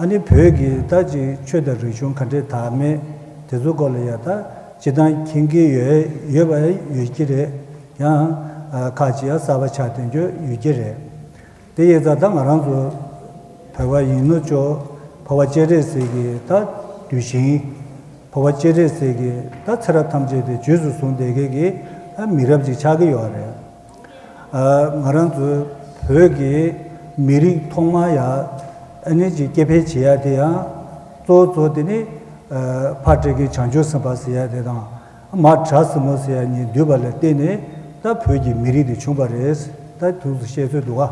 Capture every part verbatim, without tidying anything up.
ཨ་ནི་བོད་ཀྱི་ད་ཅིག་ཆོས་དང་རིག་གཞུང་ག་འདྲས་དར་མེད་དེ་ཚོ་སྐོར་ལ་ཡ་ད་སྤྱིར་བཏང་མཁྱེན་གྱི་ཡོད་ཡོད་པ་ཡོད་ཀྱི་རེད། ཡང་ཁག་ཅིག་ཡ་གསར་པ་ཆགས་བསྡད་རྒྱུ་ཡོད་ཀྱི་རེད། དེ་ཡིན་ཙང་ད་ང་རང་ཚོ་བོད་པ་ཡིན་ནོ་ཅོག་འཕགས་པ་སྤྱན་རས་གཟིགས་ཀྱི་ད་གདུལ་ཞིང་། འཕགས་པ་སྤྱན་རས་གཟིགས་ཀྱི་ད་ཚེ་རབས་ཐམས་ཅད་དེ་རྗེས་སུ་བཟུང་བསྡད་མཁན་གྱི་ད་མི་རབས་ཅིག་ཆགས་ཀྱི་ཡོད་རེད། ང་རང་ཚོའི་བོད་ཀྱི་མི་རིགས་ཐོག་མ་ཡ་ཨ་ནི་ཅིག་སྐྱེ་འཕེལ་བྱེད་ཡ་དེ་ཡང་གཙོ་བོ་གཙོ་དེ་ནི་ཕ་བཀྲ་ཤིས་བྱང་ཆུབ་སེམས་དཔའ་ཟེར་ཡ་དེ་དང་མ་བྲག་སྲིན་མོ་ཟེར་ཡ་གཉིས་འདུས་པ་ལ་བརྟེན་ནས་ད་བོད་ཀྱི་མི་རིགས་དེ་བྱུང་བ་རེད། ད་དུས་སུ་བཤད་སྲོལ་འདུག་ག་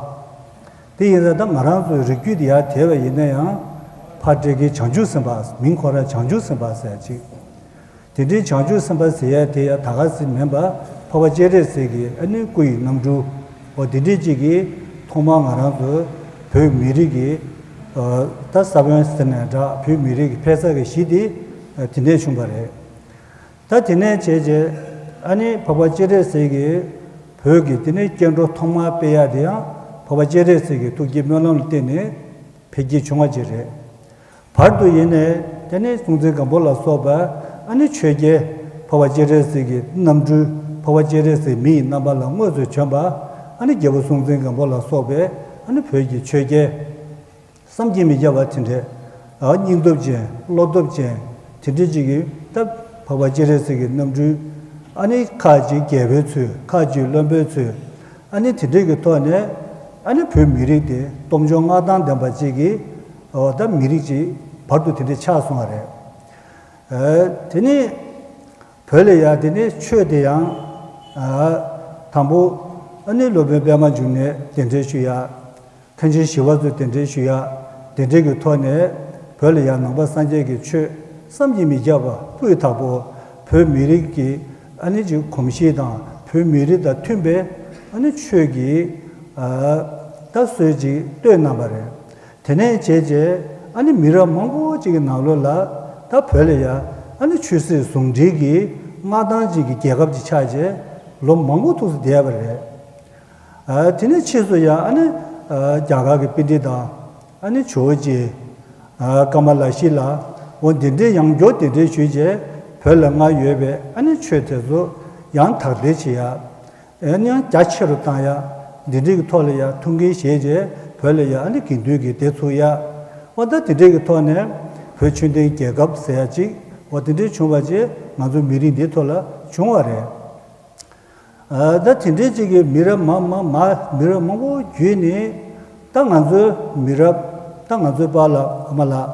དེ་ཡིན་ན་ད་ང་རང་ཚོའི་རིགས་རྒྱུད་དེ་ཡ་དེ་བ་ཡིན་ན་ཡང་ཕ་བཀྲ་ཤིས་བྱང་ཆུབ་སེམས་དཔའ། མིང་ཁོ་རང་བྱང་ཆུབ་སེམས་དཔའ་ཟེར་ཡ་ཅིག་དེ་འདྲའི་བྱང་ཆུབ་སེམས་དཔའ་ཟེར་ཡ་དེ་ཡང་ད་ག་ཟེ་མིན་པ་འཕགས་པ་སྤྱན་རས་གཟིགས་ཀྱི་ཨ་ནི་སྐུ་ཡི་རྣམ་འཕྲུལ། འོ་དེ་འདྲའི་ཅིག་གིས་ཐོག་མར་ང་རང་ཚོ་བོད་མི་རིགས་ཀྱི་ད་ས་བོན་ཟེར་ནའི་འདྲ། བོད་མི་རིགས་ཀྱི་འཕེལ་ས་གི་གཞི་དེ་དེ་ནས་བྱུང་བ་རེད། ད་དེ་ནས་བྱས་རྗེས་ཨ་ནི་འཕགས་པ་སྤྱན་རས་གཟིགས་ཀྱིས་བོད་ཀྱི་དེ་ནས་སྐྱེ་འགྲོ་ཐོག་མར་སྤེལ་ཡ་དེ་ཡང་འཕགས་པ་སྤྱན་རས་གཟིགས་ཀྱི་ཐུགས་བསྐྱེད་སྨོན་ལམ་ལ་བརྟེན་ནས་འཕེལ་རྒྱས་བྱུང་བ་ཅིག་རེད། བར་དུ་ཡིན་ནས་དེ་ནི་སྲོང་བཙན་སྒམ་པོ་ལ་སོགས་པ་ཨ་ནི་ཆོས་རྒྱལ་འཕགས་པ་སྤྱན་རས་གཟིགས་ཀྱི་རྣམ་སྤྲུལ། འཕགས་པ་སྤྱན་རས་གཟིགས་མི་ཡི་རྣམ་པ་ལ་དངོས་སུ་བྱོན་པ་ཨ་ནི་རྒྱལ་པོ་སྲོང་བཙན་སྒམ་པོ་ལ་སོགས་པའི་ཨ་ནི་བོད་ཀྱི་ཆོས་རྒྱལ་བསམ་གྱིས་མི་ཁྱབ་པ་དེ་འདྲས། ཨ་སྙིང་སྟོབས་ཅན། བློ་སྟོབས་ཅན། དེ་འདྲས་ཅིག་གིས་ད་འཕགས་པ་སྤྱན་རས་གཟིགས་ཀྱི་རྣམ་སྤྲུལ་ཨ་ནི་ཁ་ཅིག་རྒྱལ་པོའི་ཚུལ། ཁ་ཅིག་བློན་པོའི་ཚུལ། ཨ་ནི་དེ་འདྲས་ཀྱི་ཐོག་ནས་ཨ་ནི་བོད་མི་རིགས་དེ་སྟོབས་འབྱོར་མངའ་ཐང་ལྡན་པ་ཅིག་གི་འོ་ད་མི་རིགས་ཅིག་བར་དུ་དེ་འདྲས་ཆགས་སོང་བ་རེད། ཨ་དེ་ནི་བོད་ལ་ཡ་དེ་ནི་ཆོས་དེ་ཡང་ཨ་དང་པོ་ཨ་ནི་སློབ་དཔོན་པདྨ་འབྱུང་གནས་གདན་འདྲེན་ཞུ་ཡ། མཁན་ཆེན་ཞི་བ་འཚོ་གདན་འདྲེན་ཞུ་ཡ། དེ་འདྲས་ཀྱི་ཐོག་ནས་བོད་ལ་ཡང་ནང་པ་སངས་རྒྱས་ཀྱི་ཆོས་བསམ་གྱིས་མི་ཁྱབ་པ་སྤུས་དག་པོ་བོད་མི་རིགས་ཀྱི་ཨ་ནི་ཅིག་གོམས་གཤིས་དང་བོད་མི་རིགས་དང་མཐུན་པའི་ཨ་ནི་ཆོས་ཀྱི་ཨ་ད་སྲོལ་ཅིག་བཏོད་གནང་བ་རེད། དེ་ནས་བྱས་རྗེས་ཨ་ནི་མི་རབས་མང་པོ་ཅིག་གི་ནང་ལོགས་ལ་ད་བོད་ལ་ཡང་ཨ་ནི་ཆོས་སྲིད་ཟུང་འབྲེལ་གྱི་མངའ་ཐང་ཅིག་གི་རྒྱལ་ཁབ་ཅིག་ཆགས་རྗེས་ལོ་མང་པོ་ཐུགས་སུ་བསྡད་པ་རེད། ཨ་དེ་ནས་ཕྱིས་སུ་ཡང་ཨ་ནི་ཨ་རྒྱ་གར་གྱི་པཎྜི་ཏ་དང་ཨ་ནི་ཇོ་བོ་རྗེ། ཨ་ཀ་མ་ལ་ཤཱི་ལ། འོ་འདི་འདྲའི་ཡང་བསྐྱར་དེ་འདྲའི་ཞུས་རྗེས་བོད་ལ་སྔར་ཡོད་པའི་ཨ་ནི་ཆོས་དེ་ཚོ་ཡང་དར་སྤེལ་བྱེད་ཡ། ཨ་ནི་ཡང་རྒྱ་ཆེ་རུ་བཏང་ཡ། འདི་འདྲའི་གི་ཐོག་ལ་ཡ་ཐུགས་འགན་བཞེས་རྗེས་བོད་ལ་ཡ་ཨ་ནི་དགེ་འདུན་གྱི་སྡེ་ཚུགས་ཡ། འོ་ད་འདི་འདྲའི་གི་ཐོག་ནས་བོད་ཆོས་ལྡན་རྒྱལ་ཁབ་ཟེར་ཡ་ཅིག་འོ་འདི་འདྲའི་བྱུང་བ་རྗེས་ང་ཚོ་མི་རིགས་འདིའི་ཐོག་ལ་བྱུང་བ་རེད། ཨ་ད་དེ་འདྲའི་ཅིག་གི་མི་རབས་མ་མ་མ་མི་རབས་མང་པོ་བརྒྱུད་ནས་ད་ང་ཚོའི་མི་རབས་ད་ང་ཚོའི་པཱ་ལགས་ཨ་མ་ལགས་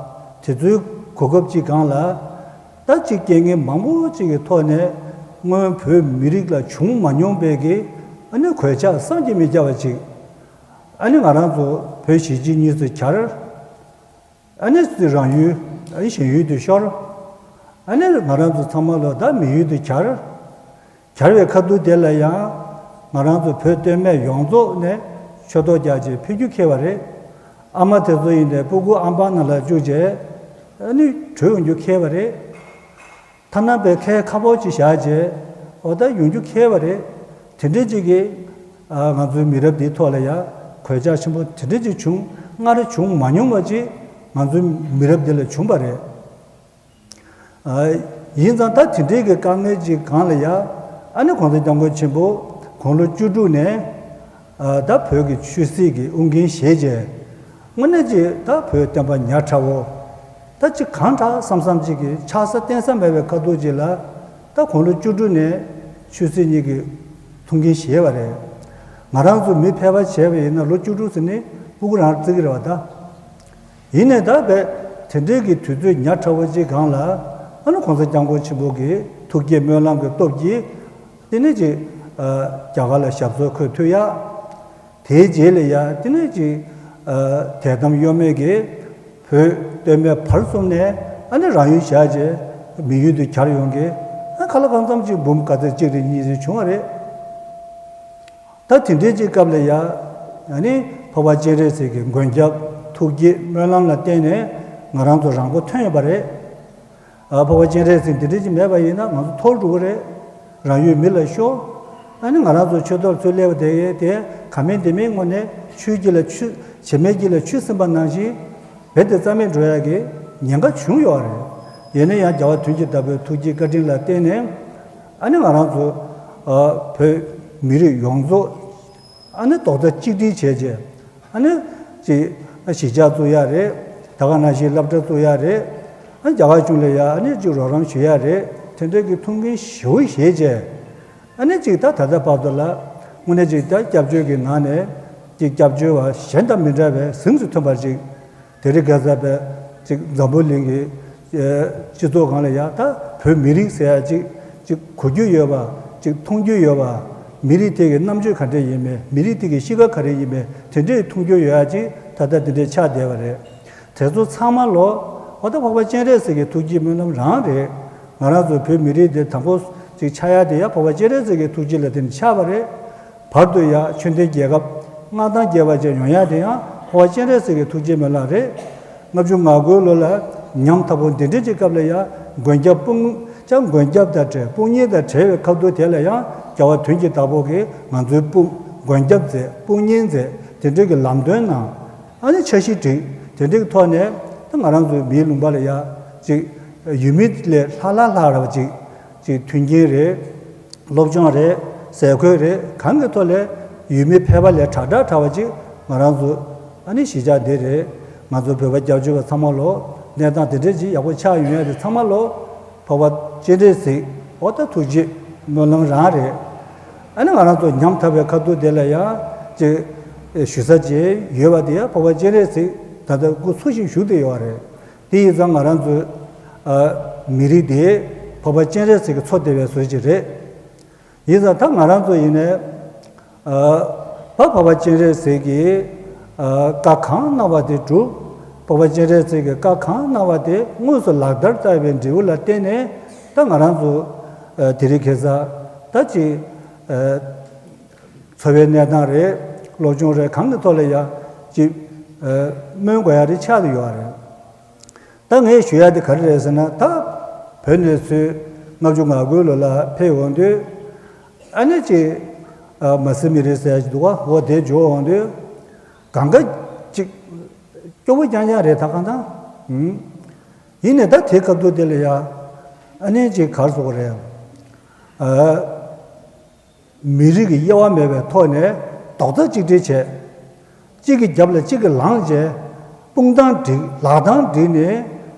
དེ་ཚོའི་གོ་སྐབས་ཅིག་སྒང་ལ་ད་ཅིག་རྐྱེན་ངན་མང་པོ་ཅིག་གི་ཐོག་ནས་སྔོན་བོད་མི་རིགས་ལ་བྱུང་མ་མྱོང་པའི་གི་ཨ་ནི་གོད་ཆག་བསམ་གྱིས་མི་ཁྱབ་པ་ཅིག་ཨ་ནི་ང་རང་ཚོ་བོད་གཞིས་བྱེས་གཉིས་སུ་གྱར། ཨ་ནི་རང་ཡུལ་ཨ་ནི་གཞན་ཡུལ་དུ་ཤོར། ཨ་ནི་ང་རང་ཚོ་ཚང་མ་ལོ་ད་མི་ཡུལ་དུ་གྱར། གྱར་བའི་ཁ་ཐུག་དེ་ལ་ཡང་ང་རང་ཚོ་བོད་སྟོད་སྨད་ཡོངས་རྫོགས་ནས་ཆོས་ཐོག་རྒྱག་ཅིག་ཕེབས་རྒྱུ་ཁེལ་བ་རེད། ཨ་མ་དེ་ཚོ་ཡིན་ནའི་སྤུ་གུ་ཨམ་པ་ནང་ལ་བཅུག་རྗེས་ཨ་ནི་བྲོས་ཡོང་རྒྱུ་ཁེལ་བ་རེད། ཐ་ན་པའི་ཁལ་ཁ་པོ་ཅིག་བཞག་རྗེས་འོ་ད་ཡོང་རྒྱུ་ཁེལ་བ་རེད། དེ་འདྲའི་ཅིག་གིས་ཨ་ང་ཚོའི་མི་རབས་འདིའི་ཐོག་ལ་ཡང་གོད་ཆག་ཆེན་པོ་དེ་འདྲ་ཅིག་བྱུང་། སྔར་བྱུང་མ་མྱོང་བ་ཅིག་ང་ཚོའི་མི་རབས་འདི་ལ་བྱུང་བ་རེད། ཨ་ཡིན་ཙང་ད་དེ་འདྲའི་གི་དཀའ་ངལ་ཅིག་སྒང་ལ་ཡང་ཨ་ནི་༸གོང་ས་༸སྐྱབས་མགོན་ཆེན་པོ་དགུང་ལོ་བཅུ་དྲུག་ནས་ཨ་ད་བོད་ཀྱི་ཆོས་སྲིད་ཀྱི་དབུ་འགན་བཞེས་རྗེས། དངོས་གནས་ཅིག་ད་བོད་བསྟན་པ་ཉག་ཕྲ་བོ། ད་ཅིག་གང་དྲག་བསམ་བསམ་ཅིག་གི་ཆགས་ས་བརྟེན་ས་མེད་པའི་ཁ་ཐུག་ཅིག་ལ། ད་དགུང་ལོ་བཅུ་དྲུག་ནས་ཆོས་སྲིད་གཉིས་ཀྱི་ཐུགས་འགན་བཞེས་པ་རེད། ང་རང་ཚོ་མི་ཕལ་པ་བྱས་པ་ཡིན་ན་ལོ་བཅུ་དྲུག་ཟེར་ནས་སྤུ་གུ་རང་བརྩི་གི་རེད་བ་ད། ཡིན་ནའི་ད་བས་དེ་འདྲའི་གི་དུས་ཚོད་ཉག་ཕྲ་བོ་ཅིག་སྒང་ལ་ཨ་ནི་༸གོང་ས་༸སྐྱབས་མགོན་ཆེན་པོ་གི་ཐུགས་བསྐྱེད་སྨོན་ལམ་གྱི་སྟོབས་ཀྱིས། དེ་ནས་ཅིག་ཨ་རྒྱ་གར་ལ་ཞབས་སོར་འཁོད་ཐུབ་ཡ། དེའི་རྗེས་ལ་ཡ་དེ་ནས་ཅིག་ཨ་དད་དམ་གཡོ་མེད་ཀྱིས་བོད་སྟོད་སྨད་བར་གསུམ་ནས་ཨ་ནི་རང་ཡུལ་བཞག་རྗེས་མི་ཡུལ་དུ་གྱར་ཡོང་གི། ཨ་ག་ལ་གང་འཚམ་ཅིག་འབུམ་ག་ཚོད་གཅིག་རེ་གཉིས་རེ་བྱུང་བ་རེད། ད་དེ་འདྲའི་ཅིག་སྐབས་ལ་ཡ་ཨ་ནི་འཕགས་པ་སྤྱན་རས་གཟིགས་ཀྱི་མགོན་སྐྱབས་ཐུགས་བསྐྱེད་སྨོན་ལམ་ལ་བརྟེན་ནས་ང་རང་ཚོ་རང་མགོ་ཐོན་ཡོད་པ་རེད། ཨ་འཕགས་པ་སྤྱན་རས་གཟིགས་འདི་འདྲ་ཅིག་མེད་པ་ཡིན་ན་ང་ཚོ་འཐོར་འགྲོ་གི་རེད། རང་ཡུལ་མི་ལ་ཤོར། ཨ་ནི་ང་རང་ཚོ་ཆོས་ཐོག་ཚུར་སླེབས་པ་དེ་དེ་ག་མིན་དེ་མིན་དངོས་གནས་ཆུའི་དཀྱིལ་ལ་ཆུ་བྱེ་མའི་དཀྱིལ་ལ་ཆུ་ཟིན་པ་ནང་བཞིན། རྦད་དེ་རྩ་མེད་འགྲོ་ཡག་གི་ཉེན་ཁ་བྱུང་ཡོད་རེད། ཡིན་ན་ཡང་རྒྱལ་བ་དོན་གྱི་བདག་པོའི་ཐུགས་རྗེ་བཀའ་དྲིན་ལ་བརྟེན་ནས། ཨ་ནི་ང་རང་ཚོ་ཨ་བོད་མི་རིགས་ཡོངས་རྫོགས་ཨ་ནི་རྡོག་རྩ་གཅིག་སྒྲིལ་བྱས་རྗེས། ཨ་ནི་ཅིག་གཞིས་ཆགས་བཙུགས་ཡག་རེད། ད་ག་ནང་བཞིན་སློབ་གྲྭ་བཙུགས་ཡག་རེད། ཨ་ནི་རྒྱ་གར་གཞུང་ལ་ཡ་ཨ་ནི་ཅིག་རོགས་རམ་ཞུ་ཡག་རེད། དེ་འདྲ་གི་ཐུགས་འགན་ཞེ་པོ་བཞེས་རྗེས། ཨ་ནི་ཅིག་ད་ད་ལྟ་བར་དུ་ལ་དངོས་གནས་ཅིག་ད་སྐྱབས་བཅོལ་གྱི་ནང་ནས་ཅིག་སྐྱབས་བཅོལ་བ་གཞན་དང་མི་འདྲ་བའི་གཟེངས་སུ་ཐོན་པར་ཅིག་དེ་རིང་ཁ་སང་པའི་ཅིག་འཛམ་བུ་གླིང་གི་ཨེ་སྤྱི་ཚོགས་སྒང་ལ་ཡ་ད་བོད་མི་རིགས་ཟེར་ཡ་ཅིག་ཅིག་གོ་རྒྱུ་ཡོད་པ། ཅིག་མཐོང་རྒྱུ་ཡོད་པ། མི་རིགས་དེ་གི་རྣམ་དཔྱོད་ག་འདྲ་ཡིན་མིན། མི་རིགས་དེ་གི་གཤིས་ཀ་ག་རེ་ཡིན་མིན། དེ་འདྲའི་མཐོང་རྒྱུ་ཡོད་ཡ་ཅིག་ད་ལྟ་དེ་འདྲའི་ཆགས་བསྡད་པ་རེད། དེ་ཚོ་ཚང་མ་ལོ། འོ་ད་འཕགས་པ་སྤྱན་རས་གཟིགས་ཀྱི་ཐུགས་བསྐྱེད་སྨོན་ལམ་རང་རེད། ང་རང་ཚོ་བོད་མི་རིགས་འདི་དང་པོ་ཅིག་ཆགས་ཡ་དེ་ཡང་འཕགས་པ་སྤྱན་རས་གཟིགས་ཀྱི་ཐུགས་རྗེ་ལ་བརྟེན་ནས་ཆགས་པ་རེད། བར་དུ་ཡང་ཆོས་ལྡན་རྒྱལ་ཁབ་མངའ་ཐང་རྒྱས་པ་ཅིག་ཡོང་ཡ་དེ་ཡང་འཕགས་པ་སྤྱན་རས་གཟིགས་ཀྱི་ཐུགས་རྗེ་སྨོན་ལམ་རེད། ལྔ་བཅུ་ང་དགུ་ལོ་ལ་ཉམ་ཐག་པོ་འདི་འདྲའི་ཅིག་སྐབས་ལ་ཡང་མགོན་སྐྱབས་དཔུང་ཅང་མགོན་སྐྱབས་དང་བྲལ། དཔུང་གཉེན་དང་བྲལ་བའི་སྐབས་དུས་དེ་ལ་ཡང་རྒྱལ་བ་དོན་གྱི་བདག་པོ་གིས་ང་ཚོའི་དཔུང་མགོན་སྐྱབས་མཛད། དཔུང་གཉེན་མཛད། དེ་འདྲའི་གི་ལམ་སྟོན་གནང་། ཨ་ནི་འཆར་གཞི་བསྒྲིགས། དེ་འདྲའི་གི་ཐོག་ནས་ད་ང་རང་ཚོའི་མིའི་ལུང་པ་ལ་ཡ་ཅིག་ཡུལ་མི་ལས་ལྷག་ལྷག་ལྷག་ར་བ་ཅིག་ཅིག་མཐུན་རྐྱེན་རེད། སློབ་སྦྱོང་རེད། ཟས་གོས་རེད། གང་གི་ཐོག་ལས་ཡུལ་མི་ཕལ་པ་ལས་དྲག་དྲག་དྲག་པ་ཅིག་ང་རང་ཚོ་ཨ་ནི་གཞིས་ཆགས་འདི་རེད། ང་ཚོ་བོད་པ་སྐྱབས་བཅོལ་བ་ཚང་མ་ལོ། གནས་སྟངས་དེ་འདྲས་ཅིག་ཡག་པོ་ཆགས་ཡོང་ཡ་དེ་ཚང་མ་ལོ། འཕགས་པ་སྤྱན་རས་གཟིགས་འོ་ད་ཐུགས་རྗེ་སྨོན་ལམ་རང་རེད། ཨ་ནི་ང་རང་ཚོ་ཉམ་ཐག་པའི་ཁ་ཐུག་དེ་ལ་ཡང་ཅིག་ཞུ་ས་ཅིག་ཡོད་པ་དེ་ཡང་འཕགས་པ་སྤྱན་རས་གཟིགས་ད་ལྟ་སྐུ་འཚོ་ཞིང་བཞུགས་བསྡད་ཡོད་རེད། དེ་ཡིན་ཙང་ང་རང་ཚོའི་ཨ་མི་རིགས་དེ་འཕགས་པ་སྤྱན་རས་གཟིགས་ཀྱིས་འཚོ་བསྡད་པའི་བཟོ་ཅིག་རེད། ཡིན་ཙང་ད་ང་རང་ཚོ་ཡིན་ནའི་ཨ་ཕ་འཕགས་པ་སྤྱན་རས་གཟིགས་ཀྱིས་ཨ་བཀའ་གང་གནང་བ་དེ་སྒྲུབ། འཕགས་པ་སྤྱན་རས་གཟིགས་ཀྱིས་བཀའ་གང་གནང་བ་དེ་དངོས་སུ་ལག་བསྟར་བསྟར་བའི་འབྲས་བུ་ལ་བརྟེན་ནས་ད་ང་རང་ཚོ་ཨ་དེ་རིང་ཁ་སང་ད་ཅིག་ཨ་འཚོ་བའི་གནས་སྟངས་རེད། སློབ་སྦྱོང་རེད། གང་གི་ཐོག་ལ་ཡང་ཅིག་ཨ་སྨོན་དགོས་ཡ་རེ་ཆགས་བསྡད་ཡོད་རེད། ད་ངས་ཞུ་ཡ་དེ་ག་རེ་རེད་ཟེར་ན། ད་བོད་ནས་ཚུར་ལྔ་བཅུ་ང་དགུ་ལོ་ལ་ཕེབས་འོང་དུས། ཨ་ནི་ཅིག་ཨ་མ་སི་མི་རེད་ཟེར་ཡ་ཅིག་འདུག་ག་འོ་དེ་འབྱོར་འོང་དུས་གང་ག་ཅིག་སྐྱོ་བོ་རྐྱང་རྐྱང་རེད། ད་གང་ལྟར་ཨུམ། ཡིན་ནའི་ད་དེ་སྐབས་དུས་དེ་ལ་ཡ་ཨ་ནི་ཅིག་ག་རེ་ཟེར་དགོས་རེད། ཨ། མི་རིགས་ཀྱི་དབྱེ་བ་མེད་པའི་ཐོག་ནས་རྡོག་རྩ་གཅིག་སྒྲིལ་བྱས། གཅིག་གི་རྒྱབ་ལ་གཅིག་གིས་ལངས་བྱས། དཔུང་རྡང་བསྒྲིགས། ལག་རྡང་བསྒྲིགས་ནས་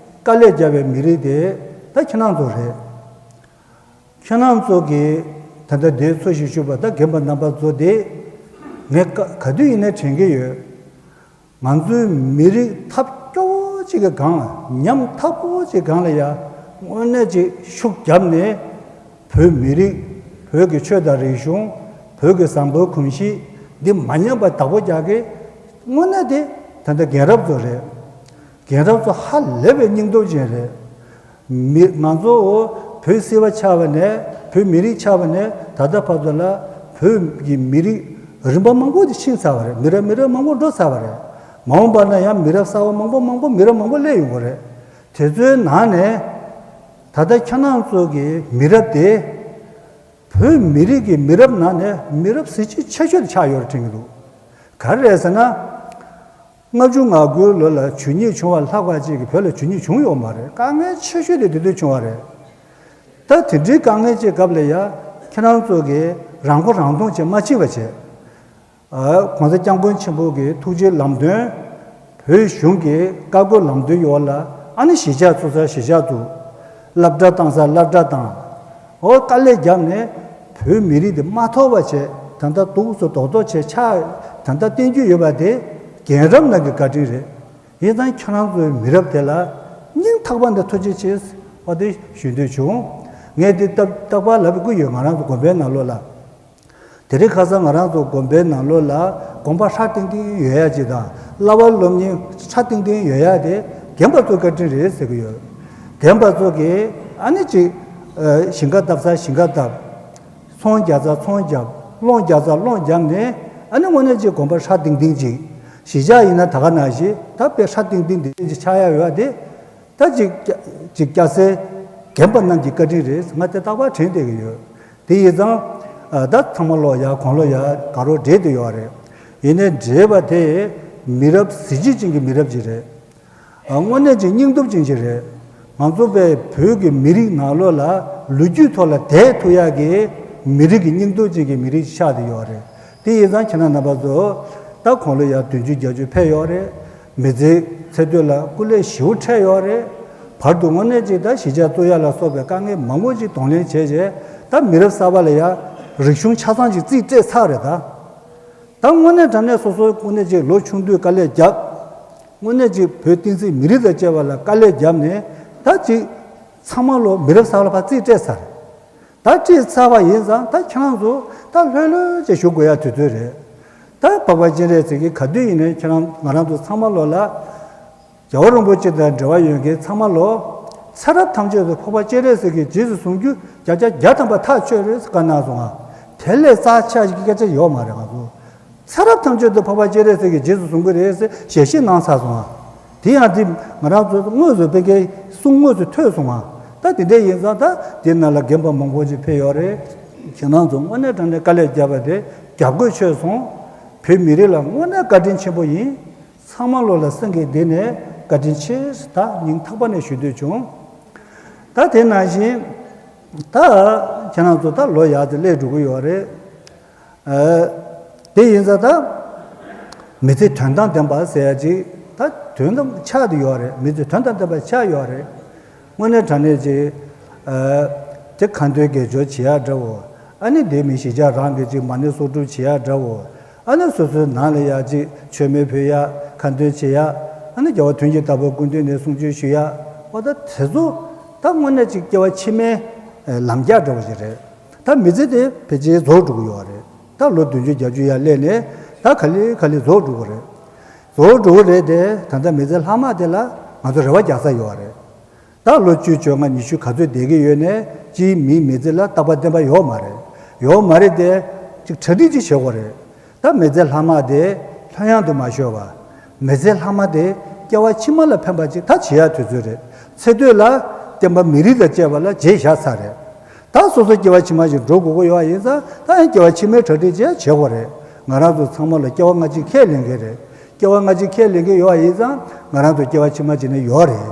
དཀའ་ལས་བརྒྱབ་པའི་མི་རིགས་དེ་ད་ཁྱེད་རང་ཚོ་རེད། ཁྱེད་རང་ཚོ་གིས་ད་ལྟ་འདིར་འཚོ་ཞིང་བཞུགས་པ་ད་རྒན་པ་རྣམ་པ་ཚོ་དེ་ངས་ག་ག་དུས་ཡིན་ནའི་དྲན་གྱི་ཡོད། ང་ཚོའི་མི་རིགས་ཐབས་སྐྱོ་བོ་གཅིག་གི་སྒང་ལ། ཉམ་ཐག་པོ་གཅིག་སྒང་ལ་ཡ་དངོས་གནས་ཅིག་ཤུགས་བརྒྱབ་ནས། བོད་མི་རིགས། བོད་ཀྱི་ཆོས་དང་རིག་གཞུང་། བོད་ཀྱི་བཟང་པོའི་གོམས་གཤིས་འདི་མ་ཉམས་པ་བདག་པོ་རྒྱག་མཁན་དངོས་གནས་དེ་ད་ལྟ་རྒན་རབས་ཚོ་རེད། རྒན་རབས་ཚོ་ཧ་ལས་པའི་སྙིང་སྟོབས་ཅན་རེད། མི་ང་ཚོ་བོད་སིལ་བ་ཆགས་པ་ནས། བོད་མི་རིགས་ཆགས་པ་ནས་ད་ལྟ་བར་དུ་ལ་བོད་ཀྱི་མི་རིགས་རིམ་པ་མང་པོ་དེ་ཕྱིན་ཚར་བ་རེད། མི་རབས་མི་རབས་མང་པོ་འགྲོ་ཚར་བ་རེད། མ་འོངས་པ་ན་ཡང་མི་རབས་གསར་པ་མང་པོ་མང་པོ་མི་རབས་མང་པོ་སླེབས་ཡོང་གི་རེད། དེ་ཚོའི་ནང་ནས་ད་ལྟ་ཁྱེད་རང་ཚོ་གི་མི་རབས་དེ་བོད་མི་རིགས་ཀྱི་མི་རབས་ནང་ནས་མི་རབས་གཟི་བརྗིད་ཆེ་ཤོས་དེ་ཆགས་ཡོད་རེད་དྲན་གྱི་འདུག་ག་རེ་རེད་ཟེར་ན། ལྔ་བཅུ་ང་དགུའི་ལོ་ལ་ཇུས་ཉེས་བྱུང་བ་ལྷག་པ་ཅིག་གིས་བོད་ལ་ཇུས་ཉེས་བྱུང་ཡོད་མ་རེད། དཀའ་ངལ་ཆེ་ཤོས་དེ་དེ་དུས་བྱུང་བ་རེད། ད་དེ་འདྲའི་དཀའ་ངལ་ཅིག་སྐབས་ལ་ཡ་ཁྱེད་རང་ཚོ་གིས་རང་མགོ་རང་ཐོན་བྱེད་མ་ཕྱིན་པ་བྱས། ཨ། ༸གོང་ས་༸སྐྱབས་མགོན་ཆེན་པོ་གི་ཐུགས་རྗེ་ལམ་སྟོན། བོད་གཞུང་གི་བཀའ་བཀོད་ལམ་སྟོན་འོག་ལ་ཨ་ནི་གཞིས་ཆགས་བཙུགས་ས་གཞིས་ཆགས་བཙུགས། སློབ་གྲྭ་བཏང་ས་སློབ་གྲྭ་བཏང་། འོ་དཀའ་ལས་བརྒྱབ་ནས་བོད་མི་རིགས་དེ་མ་ཐོར་བ་བྱས། ད་ལྟ་འདུག་སེ་རྡོག་རྡོག་བྱས་ཆགས། ད་ལྟ་བསྟན་རྒྱུ་ཡོད་པ་དེ་རྒན་རབས་རྣམས་ཀྱི་བཀའ་དྲིན་རེད། ཡིན་ཙང་ཁྱེད་རང་ཚོའི་མི་རབས་དེ་ལ་སྙིང་ཐག་པ་ནས་ཐུགས་རྗེ་ཆེ་བ་དེ་ཞུ་འདོད་བྱུང་། ངས་འདི་རྟག་རྟག་པར་ལབ་དགོས་ཡོད། ང་རང་ཚོ་དགོན་པའི་ནང་ལོགས་ལ། དེ་རིང་ཁ་སང་ང་རང་ཚོ་དགོན་པའི་ནང་ལོགས་ལ་དགོན་པ་ཧྲ་ཏིང་ཏིང་ཡོད་ཡ་ཅིག་དང་། བསླབ་པ་སློབ་གཉེར་ཧྲ་ཏིང་ཏིང་ཡོད་ཡ་དེ་རྒན་པ་ཚོའི་བཀའ་དྲིན་རེད་ཟེར་གྱི་ཡོད། རྒན་པ་ཚོ་གིས་ཨ་ནི་ཅིག་ཨ། ཞིང་ཁ་བཏབ་ས་ཞིང་ཁ་བཏབ། ཚོང་རྒྱག་ས་ཚོང་བརྒྱབ། སློང་རྒྱག་ས་སློང་བརྒྱབ་ནས། ཨ་ནི་དངོས་གནས་ཅིག་དགོན་པ་ཧྲ་ཏིང་ཏིང་ཅིག་གཞིས་ཆགས་ཡིན་ན་ད་ག་ནང་བཞིན་ད་དཔེ་ཧྲ་ཏིང་ཏིང་དེ་ཅིག་ཆགས་ཡ་ཡོད་དེ། ད་ཅིག་སྐྱ་ཅིག་སྐྱ་སེར་རྒན་པ་རྣམས་ཀྱི་བཀའ་དྲིན་རེད། ང་དེ་རྟག་པར་དྲན་བསྡད་ཀྱི་ཡོད། དེ་ཡིན་ཙང་ཨ། ད་ཚང་མ་ལོ་ཡ་དགུང་ལོ་ཡ་ག་རེ་བགྲེས་བསྡད་ཡོད་རེད། ཡིན་ནའི་བགྲེས་པ་དེ་མི་རབས་གཟི་བརྗིད་ཅན་གྱི་མི་རབས་ཅིག་རེད། དངོས་གནས་ཀྱི་སྙིང་སྟོབས་ཅན་ཞིག་རེད། ང་ཚོ་པའི་བོད་ཀྱི་མི་རིགས་ནང་ལོགས་ལ་ལོ་རྒྱུས་ཐོག་ལ་དེད་ཐུབ་ཡག་གི་མི་རིགས་ཀྱི་སྙིང་སྟོབས་ཅན་གྱི་མི་རིགས་ཆགས་བསྡད་ཡོད་རེད། དེ་ཡིན་ཙང་ཁྱེད་རང་རྣམ་པ་ཚོ་ད་ཁོང་ལ་ཡང་བདུན་ཅུ་བརྒྱད་ཅུ་ཕེབས་ཡོད་རེད། མི་ཚེའི་ཚེ་སྟོད་ལ་སྐུ་ལས་ཞེ་པོ་འཕྲད་ཡོད་རེད། བར་དུ་དངོས་གནས་ཅིག་ད་གཞིས་ཆགས་གཙོ་ཡག་ལ་སོགས་པའི་དཀའ་ངལ་མང་པོ་ཅིག་གདོང་ལེན་བྱས་རྗེས་ད་མི་རབས་གསར་པ་ལ་ཡང་རིག་གཞུང་ཆ་ཚང་ཅིག་རྩིས་སྤྲད་ཚར་རེད་ད། ད་དངོས་གནས་དྲང་གནས་སོ་སོ་དངོས་གནས་ཅིག་ལོ་ཆུང་དུས་དཀའ་ལས་བརྒྱབ། དངོས་གནས་ཅིག་བོད་བསྟན་སྲིད་མི་རིགས་དང་བཅས་པ་ལ་དཀའ་ལས་བརྒྱབ་ནས་ད་ཅིག་ཚང་མ་ལོ་མི་རབས་གསར་པ་ལ་ཕར་རྩིས་སྤྲད་ཚར། ད་རྩིས་ཚར་བ་ཡིན་ཙང་ད་ཁྱེད་རང་ཚོ་ད་ལྷོད་ལྷོད་ཅིག་བཞུགས་དགོས་ཡ་དུས་ཚོད་རེད། ད་འཕགས་པ་སྤྱན་རས་གཟིགས་ཀྱིས་ག་དུས་ཡིན་ནའི་ཁྱེད་རང་ང་རང་ཚོ་ཚང་མ་ལོ་ལ། རྒྱལ་བ་རིན་པོ་ཆེ་དང་འབྲེལ་བ་ཡོད་མཁན་ཚང་མ་ལོ། ཚེ་རབས་ཐམས་ཅད་དུ་འཕགས་པ་སྤྱན་རས་གཟིགས་ཀྱི་རྗེས་སུ་བཟུང་རྒྱུ་བརྒྱ་ཆ་བརྒྱ་ཐམ་པ་ཐག་ཆོད་རེད་ཟེར་བཀའ་གནང་སོང་ང་། དེ་ལས་རྩ་ཆེ་ཞིག་སྐད་ཆ་ཡོད་མ་རེད་ང་ཚོ། ཚེ་རབས་ཐམས་ཅད་དུ་འཕགས་པ་སྤྱན་རས་གཟིགས་ཀྱི་རྗེས་སུ་བཟུང་གི་རེད་ཟེར་ཞལ་བཞེས་གནང་ཚར་སོང་ང་། དེ་ཡང་དེ་ང་རང་ཚོ་དངོས་སུ་ཕ་གིའི་གསུང་དངོས་སུ་ཐོས་སོང་ང་། ད་དེ་འདྲ་ཡིན་ཙང་ད་དེ་ནང་ལ་རྒན་པ་མང་པོ་ཅིག་ཕེབས་ཡོད་རེད། ཁྱེད་རང་ཚོ་དངོས་གནས་དྲང་གནས་དཀའ་ལས་བརྒྱབ་པ་དེ་རྒྱབ་དགོས་ཆོད་སོང་། བོད་མི་རིགས་ལ་དངོས་གནས་བཀའ་དྲིན་ཆེན་པོ་ཡིན། ཚང་མ་ལོ་ལ་སེམས་ཀྱི་གཏིང་ནས་བཀའ་དྲིན་ཆེ་ཟེར་ད་སྙིང་ཐག་པ་ནས་ཞུ་འདོད་བྱུང་། ད་དེ་ནང་བཞིན་ད་ཁྱེད་རང་ཚོ་ད་ལོ་ཡག་དེ་སླེབས་འགྲོ་གི་ཡོད་རེད། ཨ། དེ་ཡིན་ཙང་ད་མི་ཚེ་དོན་དང་ལྡན་པ་ཟེར་ཡ་ཅིག་ད་དོན་དང་ཆགས་བསྡད་ཡོད་རེད། མི་ཚེ་དོན་དང་ལྡན་པ་ཆགས་ཡོད་རེད། དངོས་གནས་དྲང་གནས་ཅིག་ཨ། དེ་ཁ་འདོན་དགེ་སྦྱོར་བྱེད་ཡ་འདྲ་བོ། ཨ་ནི་དེ་མི་གཞིས་ཆགས་རང་གི་ཅིག་མ་ཎི་གསོག་སྒྲུབ་བྱེད་ཡ་འདྲ་བོ། ཨ་ནི་སོ་སོའི་ནང་ལ་ཡ་ཅིག་མཆོད་མེ་ཕུལ་ཡ། ཁ་འདོན་བྱེད་ཡ། ཨ་ནི་རྒྱལ་བ་དོན་གྱི་བདག་པོའི་སྐུ་མདུན་ནས་གསུང་ཆོས་ཞུ་ཡ། འོ་ད་དེ་ཚོ་ད་དངོས་གནས་ཅིག་སྐྱེ་བ་ཕྱི་མའི་ལམ་རྒྱགས་འདྲ་བོ་ཞིག་རེད། ད་མི་ཚེ་དེ་ཕལ་ཆེར་རྫོགས་འགྲོ་གི་ཡོད་རེད། ད་ལོ་བདུན་ཅུ་བརྒྱད་ཅུ་ཡར་སླེབས་ནས་ད་ག་ལེ་ག་ལེ་རྫོགས་འགྲོ་གི་རེད། རྫོགས་འགྲོ་གི་རེད་དེ། ད་ལྟ་མི་ཚེ་ལྷག་མ་དེ་ལ་ང་ཚོ་རེ་བ་རྒྱག་ས་ཡོད་རེད། ད་ལོ་བཅུ་བཅོ་ལྔ་ཉི་ཤུ་ག་ཚོད་བསྡད་ཀྱི་ཡོད་ནའི་སྤྱིའི་མིའི་མི་ཚེ་ལ་རྟག་པ་བརྟན་པ་ཡོད་མ་རེད། ཡོད་མ་རེད་དེ། ཅིག་གྲ་སྒྲིག་ཅིག་བྱེད་དགོས་རེད། ད་མི་ཚེ་ལྷག་མ་དེ་ལྷོད་ཡངས་དུ་མ་ཤོར་བ། མི་ཚེ་ལྷག་མ་དེ་སྐྱེ་བ་ཕྱི་མ་ལ་ཕན་པ་ཅིག་ད་བྱེད་ཡ་དུས་ཚོད་རེད། ཚེ་སྟོད་ལ་བསྟན་པ་མི་རིགས་དང་བཅས་པ་ལ་རྗེས་བཞག་ཚར་རེད། ད་སོ་སོ་སྐྱེ་བ་ཕྱི་མ་ཞིག་འགྲོ་དགོས་ཀྱི་ཡོད་པ་ཡིན་ཙང་ད་ཡང་སྐྱེ་བ་ཕྱི་མའི་གྲ་སྒྲིག་ཅིག་བྱེད་དགོས་རེད། ང་རང་ཚོ་ཚང་མ་ལ་སྐྱེ་བ་སྔ་ཕྱི་ཁས་ལེན་གྱི་རེད། སྐྱེ་བ་སྔ་ཕྱི་ཁས་ལེན་གྱི་ཡོད་པ་ཡིན་ཙང་ང་རང་ཚོ་སྐྱེ་བ་ཕྱི་མ་ཅིག་ནས་ཡོད་རེད།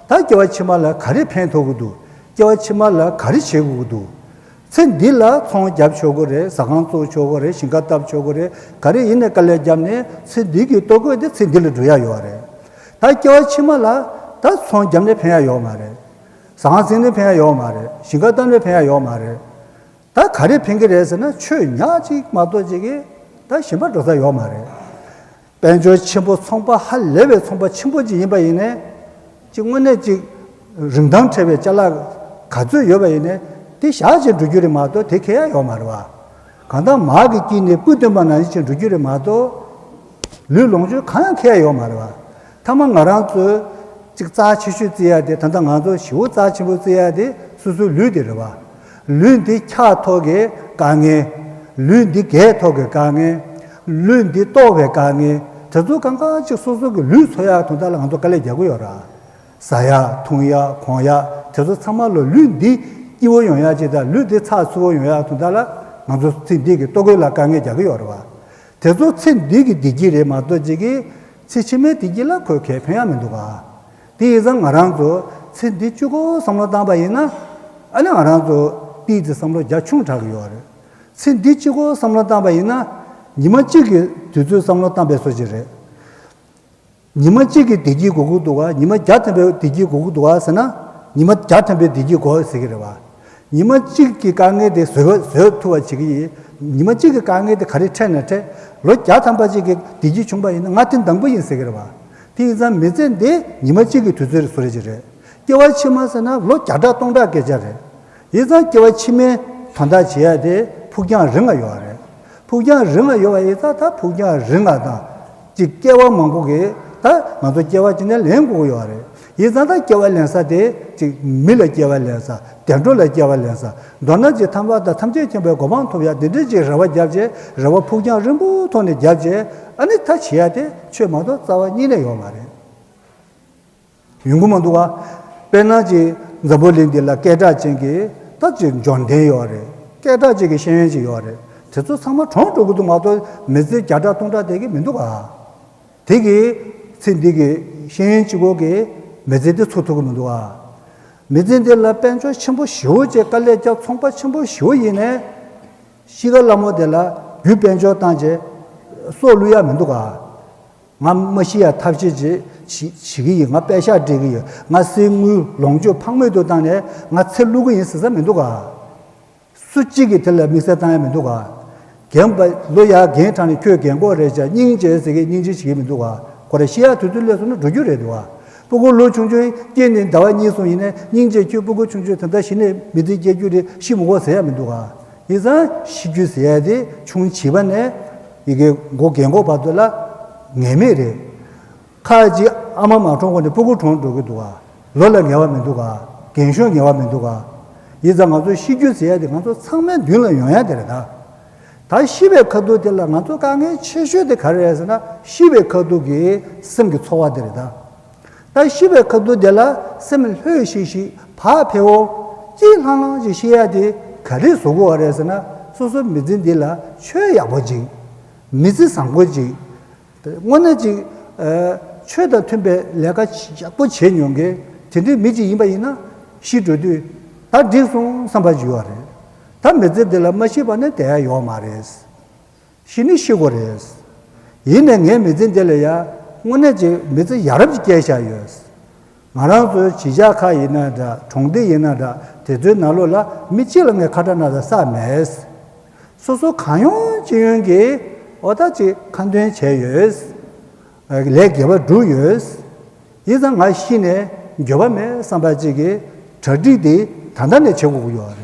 ད་སྐྱེ་བ་ཕྱི་མ་ལ་ག་རེ་ཕན་ཐོགས་ཀྱི་འདུག་སྐྱེ་བ་ཕྱི་མ་ལ་ག་རེ་བྱེད་དགོས་ཀྱི་འདུག་ཚེ་འདི་ལ་ཚོང་རྒྱབ་ཆོག་གི་རེད། ཟ་ཁང་བཙུགས་ཆོག་གི་རེད། ཞིང་ཁ་བཏབ་ཆོག་གི་རེད། ག་རེ་ཡིན་ནའི་དཀའ་ལས་བརྒྱབ་ནས་ཚེ་འདི་གི་ལྟོ་གོས་དེ་ཚེ་འདི་ལ་འགྲོ་ཡ་ཡོད་རེད། ད་སྐྱེ་བ་ཕྱི་མ་ལ་ད་ཚོང་བརྒྱབ་ནས་ཕན་ཡ་ཡོད་མ་རེད། ཟ་ཁང་བཙུགས་ནས་ཕན་ཡ་ཡོད་མ་རེད། ཞིང་ཁ་བཏབ་ནས་ཕན་ཡ་ཡོད་མ་རེད། ད་ག་རེ་ཕན་གྱི་རེད་ཟེར་ན་ཆོས་ཉག་གཅིག་མ་གཏོགས་ཅིག་གིས་ད་གཞན་པ་འགྲོ་ས་ཡོད་མ་རེད། དཔལ་འབྱོར་ཆེན་པོ་ཚོང་པ་ཧ་ལས་པའི་ཚོང་པ་ཆེན་པོ་ཅིག་ཡིན་པ་ཡིན་ནའི། ཅིག་དངོས་གནས་ཅིག་རིན་ཐང་བྲལ་བའི་ཅ་ལག་ག་ཚོད་ཡོད་པ་ཡིན་ནའི་དེ་བཞག་བྱས་འགྲོ་རྒྱུ་རེད་མ་གཏོགས་དེ་ཁེ་ཡ་ཡོད་མ་རེད་བ། གང་ལྟར་མར་གྱི་དཀྱིལ་ནས་སྤུ་བཏོན་པ་ནང་བཞིན་བྱས་འགྲོ་རྒྱུ་རེད་མ་གཏོགས། ལུས་ལོངས་སྤྱོད་གང་ཡང་ཁེ་ཡ་ཡོད་མ་རེད་བ། མཐའ་མ་ང་རང་ཚོས་ཅིག་རྩ་ཆེ་ཤོས་བརྩི་ཡ་དེ། ད་ལྟ་ང་ཚོ་ཞེ་པོ་རྩ་ཆེན་པོ་བརྩི་ཡ་དེ་སོ་སོའི་ལུས་དེ་རེད་བ། ལུས་འདི་འཁྱག་ཐོག་གི་དཀའ་ངལ། ལུས་འདི་རྒས་ཐོག་གི་དཀའ་ངལ། ལུས་འདི་ལྟོགས་པའི་དཀའ་ངལ། དེ་ཚོ་གང་ག་ཅིག་སོ་སོ་གི་ལུས་འཚོ་ཡག་དོན་དག་ལ་ང་ཚོ་དཀའ་ལས་རྒྱག་གི་ཡོད་ར། ཟ་ཡག་འཐུང་ཡག་གོན་ཡག་དེ་ཚོ་ཚང་མ་ལོ་ལུས་འདི་སྐྱིད་པོ་ཡོང་ཡག་ཅིག་དང་ལུས་འདི་ཚགས་ཚུད་པོ་ཡོང་ཡག་དོན་དག་ལ་ང་ཚོ་ཚེ་འདི་གི་ལྟོ་གོས་ལ་དཀའ་ངལ་རྒྱག་གི་ཡོད་ར་བ། དེ་ཚོ་ཚེ་འདི་གི་བདེ་སྐྱིད་རེད་མ་གཏོགས་ཅིག་གི་ཚེ་ཕྱི་མའི་བདེ་སྐྱིད་ལ་ཁོས་གལ་ཕན་ཡག་མི་འདུག་ག་དེ་ཡིན་ཙང་ང་རང་ཚོ་ཚེ་འདི་གཅིག་པོ་བསམ་བློ་བཏང་པ་ཡིན་ན། ཨ་ནི་ང་རང་ཚོ་ཏོག་ཙམ་བསམ་བློ་རྒྱ་ཆུང་དྲགས་ཀྱི་ཡོད་རེད། ཚེ་འདི་གཅིག་པོ་བསམ་བློ་བཏང་པ་ཡིན་ན། ཉི་མ་གཅིག་གི་དུས་ཚོད་བསམ་བློ་བཏང་པའི་བཟོ་ཅིག་རེད། ཉི་མ་གཅིག་གི་བདེ་སྐྱིད་དགོས་ཀྱི་འདུག་ག་ཉི་མ་བརྒྱ་ཐམ་པའི་བདེ་སྐྱིད་དགོས་ཀྱི་འདུག་ག་ཟེར་ན། ཉི་མ་བརྒྱ་ཐམ་པའི་བདེ་སྐྱིད་དགོས་ཟེར་གྱི་རེད་བ། ཉི་མ་གཅིག་གི་དཀའ་ངལ་དེ་བཟོད་བཟོད་ཐུབ་པ་བྱེད་ཀྱི་ཡིན། ཉི་མ་གཅིག་གི་དཀའ་ངལ་དེ་ག་རེ་འཕྲད་ན་འཕྲད། ལོ་བརྒྱ་ཐམ་པ་གཅིག་གི་བདེ་སྐྱིད་བྱུང་པ་ཡིན་ན་ང་དེ་དང་པོ་ཡིན་ཟེར་གྱི་རེད་བ། དེ་ཡིན་ཙང་མི་ཚེ་འདི་ཉི་མ་གཅིག་གི་དུས་ཚོད་བཟོ་རེ་ཅིག་རེད། སྐྱེ་བ་ཕྱི་མ་ཟེར་ན་ལོ་བརྒྱ་ཕྲག་སྟོང་ཕྲག་སྐད་ཆ་རེད། ཡིན་ཙང་སྐྱེ་བ་ཕྱི་མའི་དོན་དག་བྱེད་ཡ་དེ་ཕུགས་རྒྱང་རིང་ང་ཡོད་རེད། ཕུགས་རྒྱང་རིང་ང་ཡོད་པ་ཡིན་ཙང་ད་ཕུགས་རྒྱང་རིང་ང་དང་། ཅིག་སྐྱེ་བ་མང་པོ་གིས་ད་ང་ཚོ་སྐྱེ་བ་ཅིག་ནས་ལེན་དགོས་ཀྱི་ཡོད་རེད། ཡིན་ཙང་ད་སྐྱེ་བ་ལེན་ས་དེ་ཅིག་མི་ལ་སྐྱེ་བ་ལེན་ས། བདེ་འགྲོ་ལ་སྐྱེ་བ་ལེན་ས། མདོར་ན་ཅིག་ཐར་པ་དང་ཐམས་ཅད་མཁྱེན་པའི་གོ་འཕང་ཐོབ་ཡ་འདི་འདྲའི་ཅིག་རེ་བ་བརྒྱབ་བྱས་རེ་བ་ཕུགས་རྒྱང་རིང་པོའི་ཐོག་ནས་བརྒྱབ་བྱས་ཨ་ནི་ད་བྱེད་ཡ་དེ་ཆོས་མ་གཏོགས་རྩ་བ་ཉིད་ནས་ཡོད་མ་རེད། ཡོང་གི་མ་འདུག་ག་དཔེར་ན་ཅིག་འཛམ་བུ་གླིང་འདི་ལ་སྐད་གྲགས་ཅན་གྱི་ད་ཅིག་འབྱོར་ལྡན་ཡོད་རེད། སྐད་གྲགས་ཅན་གྱི་ཤེས་ཡོན་ཅིག་ཡོད་རེད། དེ་ཚོ་ཚང་མ་གྲོངས་འགྲོ་གི་འདུག་མ་གཏོགས་མི་ཚེ་བརྒྱ་ཕྲག་སྟོང་ཕྲག་བསྡད་ཀྱི་མི་འདུག་ག་དེ་གིས་ཚེ་འདི་གི་ ཤེས་ཡོན་གཅིག་པོ་གིས་མི་ཚེ་འདི་འཚོ་ཐུབ་ཀྱི་མི་འདུག་ག་མི་ཚེ་འདི་ལ་དཔལ་འབྱོར་ཆེན་པོ་ཞེ་པོ་ཅིག་དཀའ་ལས་བརྒྱབ། ཚོང་པ་ཆེན་པོ་ཞེ་པོ་ཡིན་ནའི་གཤིས་ཀ་སླ་མོ་དེ་ལ་རྒྱུ་དཔལ་འབྱོར་བཏང་བྱས་སྲོག་བླུ་ཡ་མི་འདུག་ག་ང་མ་ཤི་ཡ་ཐབས་ཤེས་ཅིག་བྱེད་བྱེད་ཀྱི་ཡིན། ང་པད་ཤག་སྦྲེལ་གྱི་ཡོད། ང་གསེར་དངུལ་ལོངས་སྤྱོད་ཕངས་མེད་དུ་བཏང་ནས་ང་ཚེ་བླུ་གི་ཡིན་ཟེར་ས་མི་འདུག་ག་སུ་གཅིག་གིས་དེ་ལ་དམིགས་བསལ་བཏང་ཡ་མི་འདུག་ག་རྒན་པ་ལོ་ཡར་རྒན་གྲངས་ནས་ཁྱོད་རྒན་གོག་རེད་བྱས་སྙིང་རྗེ་ཟེར་གི་སྙིང་རྗེ་བྱེད་ཀྱི་མི་འདུག་ག་ཁོ་རང་ཤི་ཡ་དུས་ཚོད་སླེབས་སོང་ན་འགྲོ་རྒྱུ་རེད་འདུག་ག་སྤུ་གུ་ལོ་ཆུང་ཆུང་སྐྱེས་ནས་ཟླ་བ་གཉིས་གསུམ་ཡིན་ནའི་སྙིང་རྗེ་ཁྱོད་སྤུ་གུ་ཆུང་ཆུང་ད་ལྟ་གཞི་ནས་མི་ཚེ་སྐྱེལ་རྒྱུ་རེད། ཤི་མི་དགོས་ཟེར་ཡ་མི་འདུག་ག་ཡིན་ཙང་ཤི་རྒྱུ་ཟེར་ཡ་དེ་ཆུང་བྱིས་པ་ནས་ཡི་གེ་མགོ་རྒན་གོག་བར་དུ་ལ་ངེས་མེད་རེད། ཁ་ཅིག་ཨ་མ་མ་གྲོངས་གོང་ནས་སྤུ་གུ་གྲོངས་འགྲོ་གི་འདུག་ག་ལོ་ལ་ངལ་བ་མི་འདུག་ག་རྒན་གཞོན་ངལ་བ་མི་འདུག་ག་ཡིན་ཙང་ང་ཚོ་ཤི་རྒྱུ་ཟེར་ཡ་དེ་ང་ཚོ་ཚང་མའི་མདུན་ལ་ཡོང་ཡ་དེ་རེད་ད། ད་ཤི་བའི་ཁ་ཐུག་དེ་ལ་ང་ཚོ་དཀའ་ངལ་ཆེ་ཤོས་དེ་ག་རེ་རེད་ཟེར་ན་ཤི་བའི་ཁ་ཐུག་གི་སེམས་ཀྱི་ཚོར་བ་དེ་རེད་ད། ད་ཤི་བའི་ཁ་ཐུག་དེ་ལ་སེམས་ལྷོད་ཤིག་ཤིག་བག་ཕེབས་པོ་སྐྱིད་ལྷང་ལྷང་ཞིག་ཤི་ཡ་དེ་ག་རེ་བཟོ་དགོས་པ་རེད་ཟེར་ན་སོ་སོ་མི་ཚེ་འདི་ལ་ཆོས་ཡག་པོ་ཅིག་མི་ཚེ་བཟང་པོ་ཅིག་དངོས་གནས་ཅིག་ཨ། ཆོས་དང་མཐུན་པའི་ལས་ཀ་ཡག་པོ་བྱས་མྱོང་མཁན་དེ་འདྲའི་མི་ཅིག་ཡིན་པ་ཡིན་ན་ཤི་འགྲོ་དུས་ད་འགྲིག་སོང་བསམ་པ་ཅིག་ཡོད་རེད། ད་མི་ཚེ་འདི་ལ་མ་ཤི་བ་ནི་བསྡད་ཡ་ཡོད་མ་རེད། ཤི་ནི་ཤི་དགོས་རེད། ཡིན་ནའི་ངའི་མི་ཚེ་འདི་ལ་ཡ་དངོས་གནས་ཅིག་མི་ཚེ་ཡ་རབས་ཅིག་སྐྱེལ་བཞག་ཡོད། ང་རང་ཚོའི་གཞིས་ཆགས་ཁག་ཡིན་ན་འདྲ་གྲོང་སྡེ་ཡིན་ན་འདྲ་དེ་ཚོའི་ནང་ལོགས་ལ་མི་གཅིག་ལ་ངས་ཁ་གྲགས་གནང་ས་ས་མེད། སོ་སོ་གང་ཡོང་ཅི་ཡོང་གིས་ཨོ་ད་ཅིག་ཁ་འདོན་བྱས་ཡོད། ལས་དགེ་བ་བསྒྲུབས་ཡོད། ཡིན་ཙང་ང་ཤི་ནས་འགྱོད་པ་མེད་བསམ་པ་ཅིག་གིས་གྲ་སྒྲིག་དེ་ད་ལྟ་ནས་བྱེད་དགོས་ཀྱི་ཡོད་རེད།